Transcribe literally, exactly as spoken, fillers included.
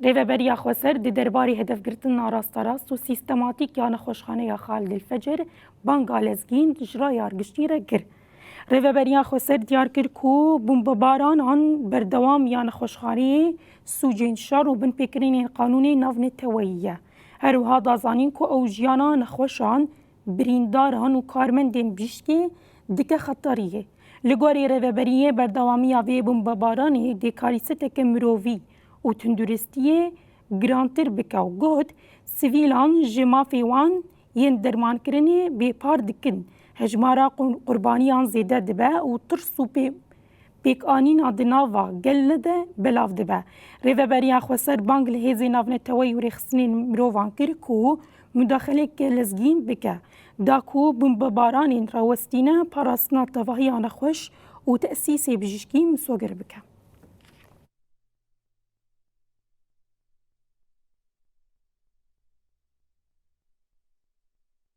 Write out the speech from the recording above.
Rêveberiya Xweser di derbarê hedefgirtina rasterast û sîstematîk ya nexweşxaneya Xalid el Fecer banga lezgîn ji raya giştî re kir. Rêveberiya Xweser diyar kir ku bombebaranan berdewam ya nexweşxaneyê sûcên şer û binpêkirinên qanûnê navneteweyî ye. Her wiha da zanîn ku ew jiyana nexweşan, birîndaran û karmendên bijîşkê dike xeteriyê. Li gorî rêveberiyê berdewamiya vê bombebaranê dê karîseteke mirovî û tunduristiyê girantir bike û got, sivîlan ji mafê wan yên dermankirinê bêpar dikin. Hejmara qu-, qurbaniyan zêde dibe û tirs û pê-, pêkanîna di nava gel de belav dibe. Rêveberiya Xweser bang li hêzên navneteweyî û rêxistinên mirovan kir ku mudaxeleke lezgîn bike, da ku bombebaranên rawestîne parastina tevahiya nexweş û tesîsê bijîşkî misoger bike.